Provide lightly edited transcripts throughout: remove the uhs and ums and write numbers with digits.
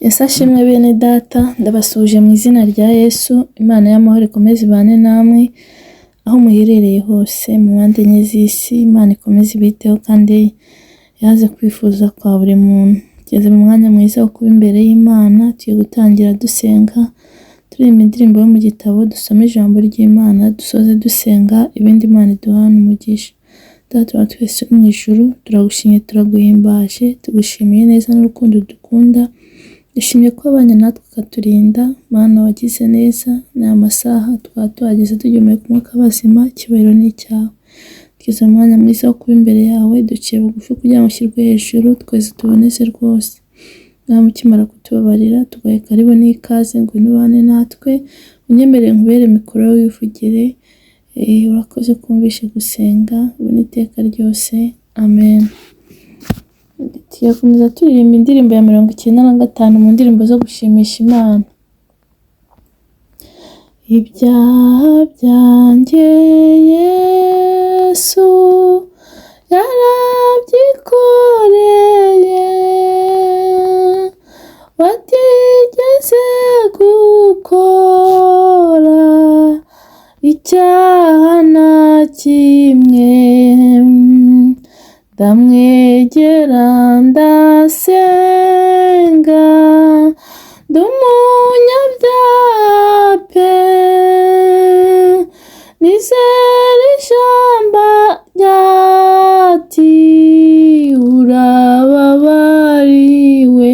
Yesu ashimwe bene data, ndabasuhuje mu izina rya Yesu, Imana y'amahoro ikomeze ibane namwe, aho muherereye hose mu mpande enye z'isi, Imana ikomeze ibiteho kandi yaze kwifuza kwa buri muntu. Tugeze mu mwanya mwiza wo kuba imbere y'Imana, tugiye gutangira dusenga, turirimba indirimbo yo mu gitabo, dusome ijambo ry'Imana, dusoze dusenga, ibindi Imana iduhane umugisha. Data wa twese uri mu ijuru, turagushimye turaguhimbaje, tugushimiye neza n'urukundo dukunda, dushimye ko wabanye natwe ukaturinda, Mana wagize neza, n'aya masaha tukaba tuhageze tugihumeka umwuka w'abazima, icyubahiro ni icyawe. Tugeze mu mwanya mwiza wo kuba imbere yawe, duciye bugufi kugira ngo ushyirwe hejuru, twese tuboneze rwose. Mwami ukimara kutubabarira, tuguhaye karibu n'ikaze, ngwino ubane natwe, unyemerere nkubere mikoro wivugire, urakoze kumvishe gusenga, ubu n'iteka ryose, amen. Tugiye turirimba indirimbo ya 95 mu ndirimbo zo gushimisha Imana. Ibyaha byanjye Yesu yarabyikoreye, watigeze gukora icyaha na kimwe, ndamwegera ndasenga, ndi umunyabyaha pe, nizera ijambo ryati urababariwe,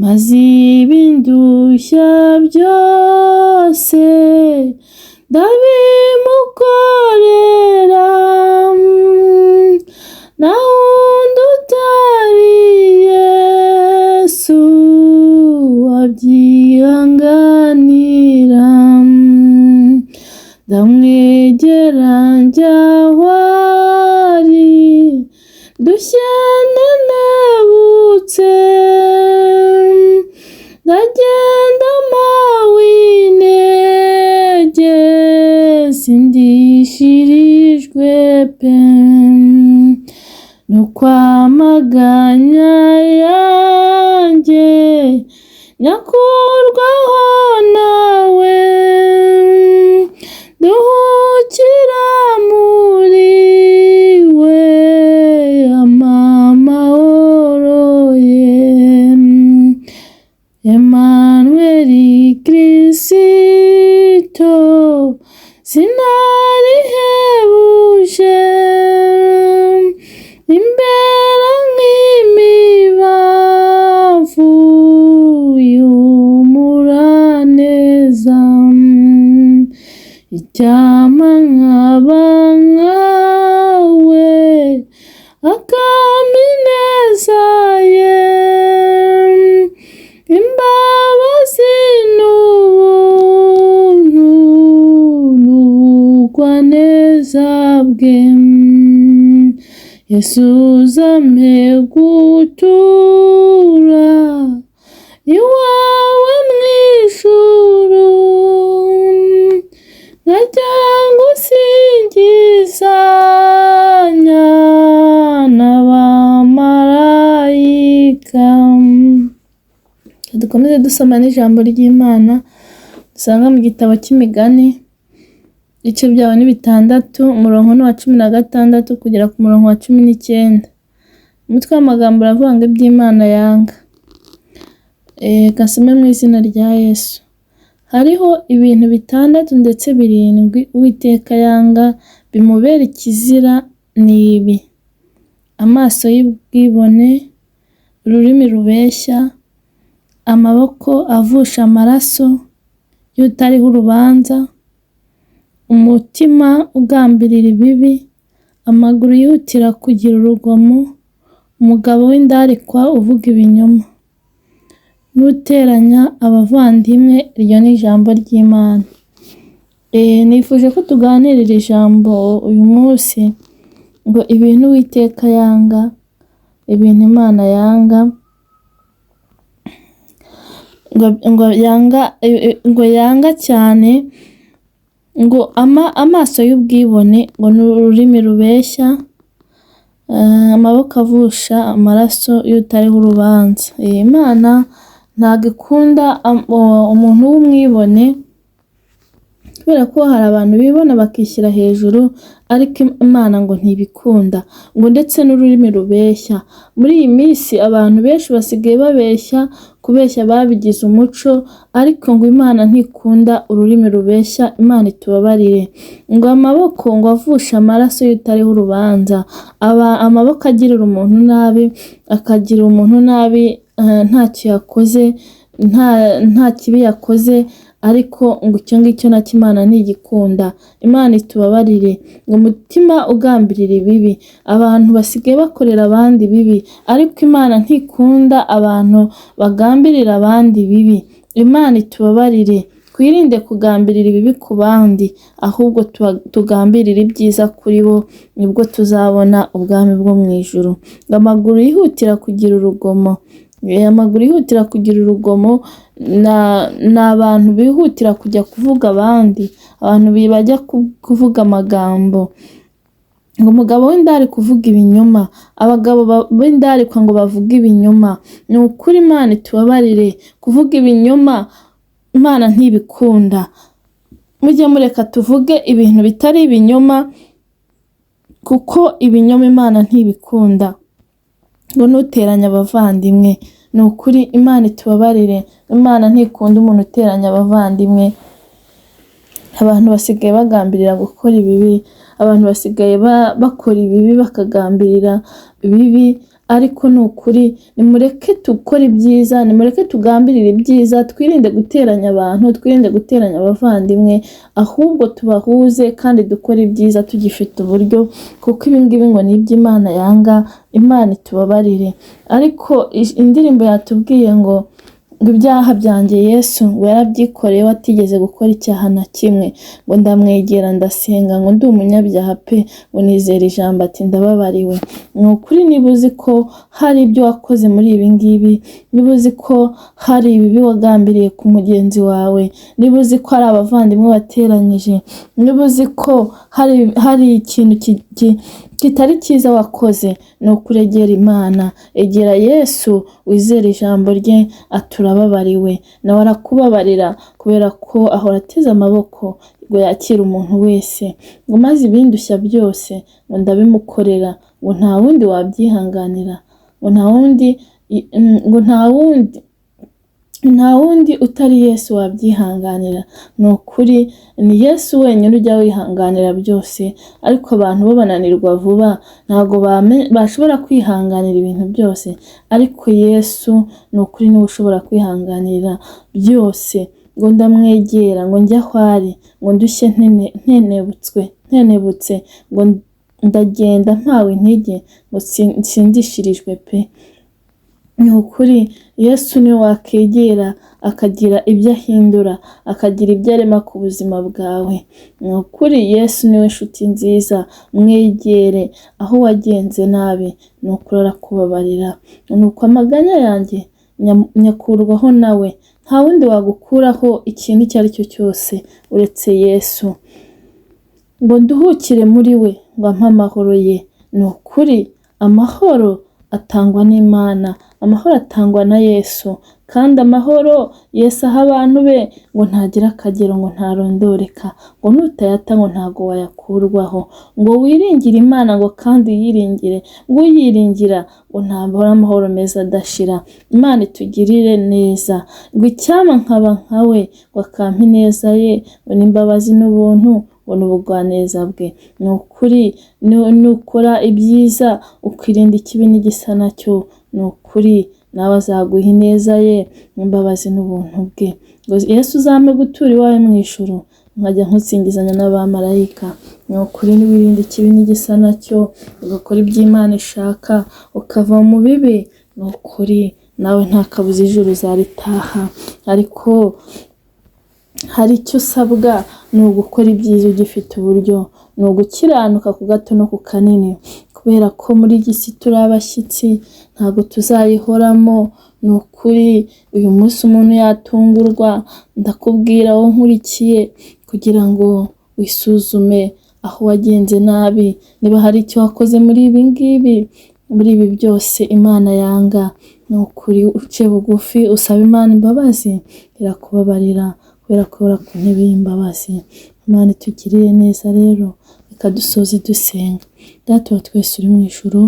maze ibindushya byose ndabimukorera, nta wundi utari Yesu wabyihanganira, ndamwegera njya aho ari, ndushye ntenebutse, ndagenda mpawe intege, sindishirijwe pe, nukwamaganya yanjye nyakurwaho nawe, nduhukira muri we, ampa amahoro ye. Emmanuel Kristo sinarihebuje, imbere nk'imibavu ihumura neza, icyampa nkaba nkawe, akampa ineza ye, imbabazi n'ubuntu n'ubugwaneza bwe. Yesu uzampe gutura iwawe mu ijuru, nkajya ngusingizanya n'abamarayika. Dukomeze dusoma n'ijambo ry'Imana dusanga mu gitabo cy'Imigani, ibice byaho ni 6, umurongo ni uwa 16 kugera ku murongo wa 19. Umutwe w'amagambo uravuga ngo iby'Imana yanga. Reka nsome mu izina rya Yesu. Hariho ibintu 6 ndetse 7 Uwiteka yanga bimubera ikizira ni ibi: amaso y'ubwibone, ururimi rubeshya, amaboko avusha amaraso y'utariho urubanza, umutima ugambirira ibibi, amaguru yihutira kugira urugomo, umugabo w'indarikwa uvuga ibinyoma, n'uteranya abavandimwe. Iryo ni ijambo ry'Imana. Nifuje ko tuganirira ijambo uyu munsi ngo ibintu Uwiteka yanga, ibintu Imana yanga, ngo yanga cyane, ngo amaso y'ubwibone, ngo ni ururimi rubeshya, Amaboko avusha amaraso y'utariho urubanza. Imana ntabwo ikunda umuntu w'umwibone, kubera ko hari abantu bibona bakishyira hejuru, ariko Imana ngo ntibikunda, ngo ndetse n'ururimi rubeshya. Muri iyi minsi abantu benshi basigaye babeshya, kubeshya babigize umuco, ariko ngo Imana ntikunda ururimi rubeshya, Imana itubabarire. Ngo amaboko ngo avushe amaraso y'utariho urubanza, aba amaboko agirira umuntu nabi, akagirira umuntu nabi ntacyo yakoze, nta kibi yakoze, ariko ngo icyo ngicyo nacyo Imana ntigikunda. Imana itubabarire. Ngo umutima ugambirira ibibi, abantu basigaye bakorera abandi ibibi, ariko Imana ntikunda abantu bagambirira abandi ibibi. Imana itubabarire. Twirinde kugambirira ibibi ku bandi, ahubwo tugambirire ibyiza kuri bo, nibwo tuzabona ubwami bwo mu ijuru. Ngo amaguru yihutira kugira urugomo, amaguru yihutira kugira urugomo ni abantu bihutira kujya kuvuga abandi, abantu bajya kuvuga amagambo. Ngo umugabo w'indari kuvuga ibinyoma, abagabo b'indarikwa ngo bavuge ibinyoma. Ni ukuri Imana itubabarire, kuvuga ibinyoma Imana ntibikunda. Mujye mureka tuvuge ibintu bitari ibinyoma, kuko ibinyoma Imana ntibikunda. Ngo ntuteranye abavandimwe, ni ukuri Imana itubabarire, Imana ntikunda umuntu uteranya abavandimwe. Abantu basigaye bagambirira gukora ibibi, abantu basigaye bakora ibibi bakagambirira ibibi, ariko ni ukuri nimureke dukore ibyiza, nimureke tugambirire ibyiza, twirinde guteranya abantu, twirinde guteranya abavandimwe, ahubwo tubahuze kandi dukore ibyiza tugifite uburyo, kuko ibi ngibi ngo ni iby'Imana yanga, Imana itubabarire. Ariko indirimbo yatubwiye ngo ibyaha byanjye Yesu ngo yarabyikoreye we atigeze gukora icyaha na kimwe, ngo ndamwegera ndasenga ngo ndi umunyabyaha pe, ngo nizera ijambo ati ndababariwe. Ni ukuri niba uzi ko hari ibyo wakoze muri ibi ngibi, niba uzi ko hari ibibi wagambiriye ku mugenzi wawe, niba uzi ko hari abavandimwe wateranyije, niba uzi ko hari ikintu kitari cyiza wakoze, ni ukuri egera Imana, egera Yesu, wizere ijambo rye, aturababariwe, nawe arakubabarira, kubera ko ahora ateze amaboko ngo yakire umuntu wese, ngo maze ibindushya byose ngo ndabimukorera, ngo nta wundi wabyihanganira, ngo nta wundi, ngo nta wundi, nta wundi utari Yesu wabyihanganira. Ni ukuri ni Yesu wenyine ujya wihanganira byose, ariko abantu bo bananirwa vuba, ntabwo bashobora kwihanganira ibintu byose, ariko Yesu ni ukuri niwe ushobora kwihanganira byose. Ngo ndamwegera, ngo njye aho ari, ngo ndushye ntenebutse, ngo ndagenda mpawe intege, ngo nsindishirijwe pe. Ni ukuri Yesu niwe wakegera akagira ibyo ahindura, akagira ibyo arema ku buzima bwawe. Ni ukuri Yesu niwe nshuti nziza, mwegere aho wagenze nabi, ni ukuri arakubabarira. Ni uko amaganya yanjye nyakurwaho nawe, nta wundi wagukuraho ikintu icyo ari cyo cyose uretse Yesu. Ngo nduhukire muri we, ngo ampe amahoro ye. Ni ukuri amahoro atangwa n'Imana, amahoro atangwa na Yesu, kandi amahoro Yesu aha abantu be ngo ntagira akagero, ngo ntarondoreka, ngo nutayata ngo ntago wayakurwaho, ngo wiringire Imana ngo kandi uyiringire, ngo uyiringira ngo ntabura amahoro meza adashira. Imana itugirire neza, ngo icyampa nkaba nkawe, ngo akampa ineza ye, ngo n'imbabazi n'ubuntu, ngo n'ubugwaneza bwe. Ni ukuri nukora ibyiza ukirinda ikibi n'igisa nacyo, ni ukuri nawe azaguha ineza ye n'imbabazi n'ubuntu bwe. Ngo Yesu uzampe gutura iwawe mu ijuru, nkajya nkusingizanya n'abamarayika. Ni ukuri niwirinda ikibi n'igisa nacyo, ugakora ibyo Imana ishaka, ukava mu bibi, ni ukuri nawe nta kabuza ijuru uzaritaha. Ariko hari icyo usabwa, ni ugukora ibyiza ugifite uburyo, ni ugukiranuka ku gato no ku kanini, kubera ko muri iyi si turi abashyitsi, ntabwo tuzayihoramo. Ni ukuri uyu munsi umuntu yatungurwa, ndakubwira wowe nkurikiye, kugira ngo wisuzume aho wagenze nabi, niba hari icyo wakoze muri ibi ngibi, muri ibi byose Imana yanga, ni ukuri uce bugufi usaba Imana imbabazi, irakubabarira kubera ko ihora ku ntebe y'imbabazi. Imana itugirire neza rero, reka dusoze dusenga. Data wa twese uri mu ijuru,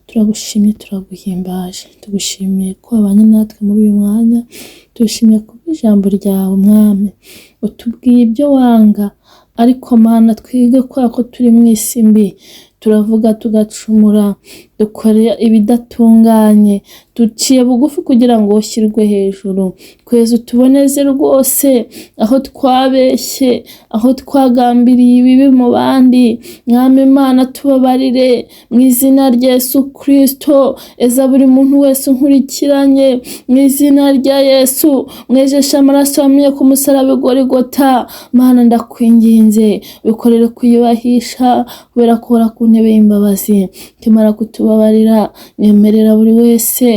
turagushimye, turaguhimbaje, tugushimiye ko wabanye natwe muri uyu mwanya, tugushimiye kubw'ijambo ryawe Mwami, utubwiye ibyo wanga, ariko Mana twige kubera ko turi mu isi mbi, turavuga tugacumura, dukora ibidatunganye, duciye bugufi kugira ngo ushyirwe hejuru, tweze utuboneze rwose aho twabeshye, aho twagambiriye ibibi mu bandi, Mwami Imana tubabarire mu izina rya Yesu Kristo, eza buri muntu wese unkurikiranye mu izina rya Yesu, mwejeshe amaraso wamenye ku musaraba i Golgotha. Mana ndakwinginze bikorere kwiyubahisha kubera ko uhora ku ntebe y'imbabazi, tumara kutubabarira nyemerera buri wese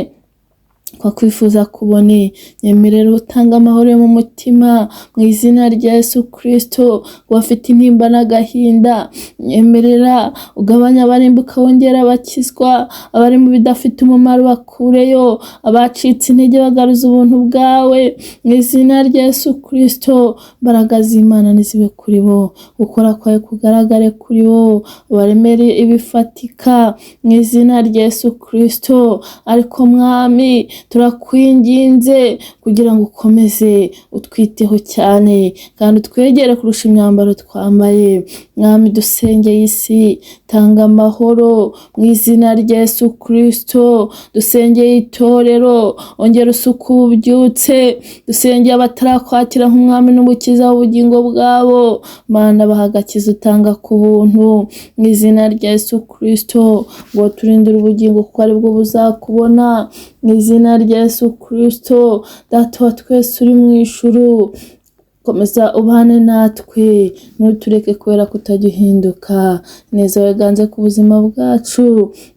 ko akwifuza kubone, nyemerera utanga amahoro yo mu mutima mu izina rya Yesu Kristo, bafite intimba n'agahinda, nyemerera ugabanya abarimbuka wongera abakizwa, abari mu bidafite umumaro bakureyo, abacitse intege bagaruza ubuntu bwawe mu izina rya Yesu Kristo. Imbaraga z'Imana nizibe kuri bo, gukora kwawe kugaragare kuri bo, ubaremere ibifatika mu izina rya Yesu Kristo. Ariko Mwami turakwinginze kugira ngo ukomeze utwiteho cyane kandi utwegere kurusha imyambaro twambaye. Mwami dusengeye isi, tanga amahoro mu izina rya Yesu Kristo. Dusengeye itorero, ongera usuku ububyutse. Dusengeye abatarakwakira nk'umwami n'umukiza w'ubugingo bwabo, Mana baha agakiza utanga ku buntu mu izina rya Yesu Kristo, ngo turindire ubugingo kuko aribwo buzakubona mu izina rya Yesu Kristo. Data wa twese uri mu ijuru, komeza ubane natwe, ntutureke kubera kutajya uhinduka. Neza wiganze ku buzima bwacu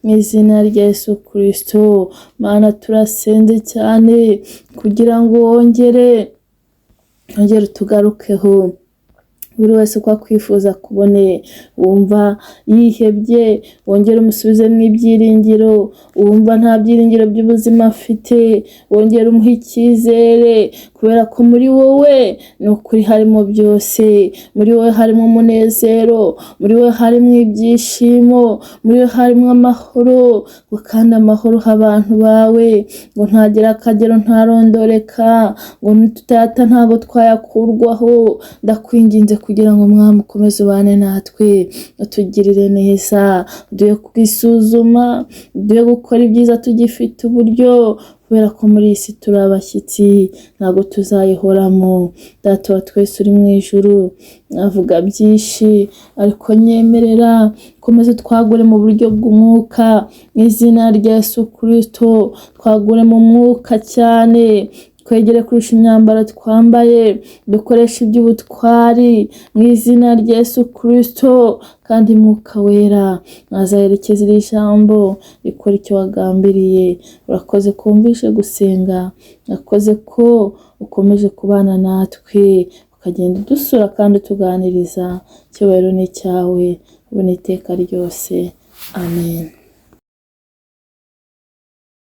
mu izina rya Yesu Kristo. Mana turasenze cyane kugira ngo wongere utugarukeho. Buri wese uko akwifuza kubone, wumva yihebye wongere umusubizemo ibyiringiro, wumva nta byiringiro by'ubuzima afite wongere umuhe icyizere, kubera ko muri wowe ni ukuri harimo byose, muri wowe harimo umunezero, muri wowe harimo ibyishimo, muri wowe harimo amahoro, ngo kandi amahoro uha abantu bawe, ngo ntagira akagero ntarondoreka, ngo nitutayata ntabwo twayakurwaho. Ndakwinginze kugira ngo Mwami ukomeze ubane natwe, utugirire neza, uduhe kwisuzuma, uduhe gukora ibyiza tugifite uburyo, kubera ko muri iyi si turi abashyitsi, ntabwo tuzayihoramo. Data wa twese uri mu ijuru, navuga byinshi ariko nyemerera ukomeze twagure mu buryo bw'umwuka mu izina rya Yesu Kristo, twagure mu mwuka cyane, twegere kurusha imyambaro twambaye, dukoreshe iby'ubutwari mu izina rya Yesu Kristo. Kandi Mwuka Wera ntazaherekeza iri jambo, rikora icyo wagambiriye. Urakoze ko wumvishe gusenga, urakoze ko ukomeje kubana natwe, ukagenda udusura kandi utuganiriza. Icyubahiro ni icyawe ubu n'iteka ryose. Amen.